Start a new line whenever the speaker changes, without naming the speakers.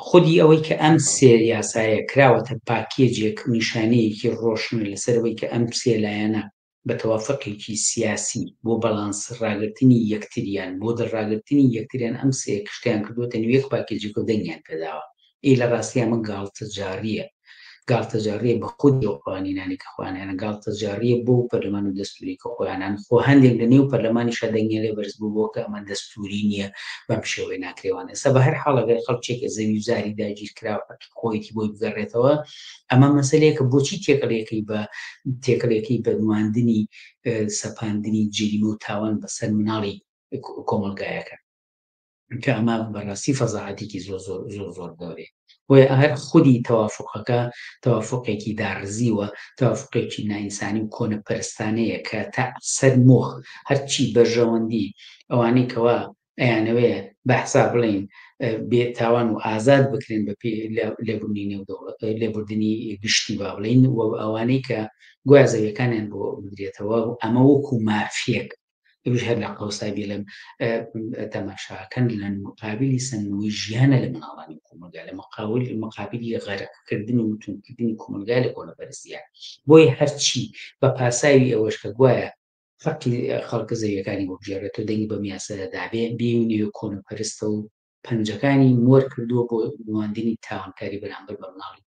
خودی ئەوەی کە ئەم سێ یاسایە کراوەتە پاکێجێک نیشانەیەکی ڕۆشنە لەسەر ئەوەی کە ئەم سێ لایەنە بە تەوافقێکی سیاسی بۆ بەڵانس ڕاگرتنی یەکتریان بۆ دڵ ڕاگرتنی یەکتریان ئەم سێ شتیان کردووەتە نێو یەک پاکێجێک و دەنگیان پێداوە. ئەی لە ڕاستی ئەمە گاڵتەجاڕییە. گاڵتەجاڕییە بە خودی ئەو قوانینانەی کە خۆیان هەیانە، گاڵتەجاڕییە بەو پەرلەمان و دەستووری کە خۆیان هەن. خۆ هەندێک لە نێو پەرلەمانیشا دەنگیان لێ بەرز بووبووە کە ئەمە دەستووری نییە، بەم شێوەیە ناکرێ وانە. ئێستا بە هەر حاڵ ئەگەر خەڵکێک زەوی و زاری داگیر کراوە حەقی خۆیەتی بۆی بگەڕێتەوە، ئەمە مەسەلەیەکە بۆچی تێکەڵیەکەی بە تێکەڵیەکەی بە نواندنی سەپاندنی جەریمە و تاوان بەسەر مناڵی کۆمەڵگایەکە کە ئەمە بەڕاستی فەزاعەتێکی زۆر زۆر زۆر زۆر گەورەیە. بۆیە هەر خودی تەوافقەکە تەوافقێکی داڕزیوە، تەوافقێکی نائینسانی و کۆنەپەرستانەیە کە تا سەر مۆخ هەرچی بەرژەوەندی ئەوانەی کەوا ئەیانەوێ بە حساب بڵێین بێ تاوان و ئازاد بکرێن بە پێی لێبوردنی نێودەوڵەت لێبوردنی گشتی با بڵێین و ئەوانەی کە گویا زەویەکانیان بۆ بدرێتەوە و ئەمە وەکو مافیەک ئەویش هەر لە قەوسای بیڵێم تەماشاکەن لە مقابلی سەندنەوەی ژیانە لە مناڵانی کۆمەڵگا لە مقاول مقابلی غەرقکردن و توندکردنی کۆمەڵگا لە کۆنەپەرستیە بۆیە هەرچی بە پاساوی ئەوەش کە گوایە حەقی خەڵکە زەویەکانی بۆ بگێڕێتەوە دەنگی بەم یاسایە دابێ بیونەوێ کۆنەپەرستە و پەنجەکانی مۆر کردووە بۆ نواندنی تاوانکاری بەرامبەر بە مناڵی.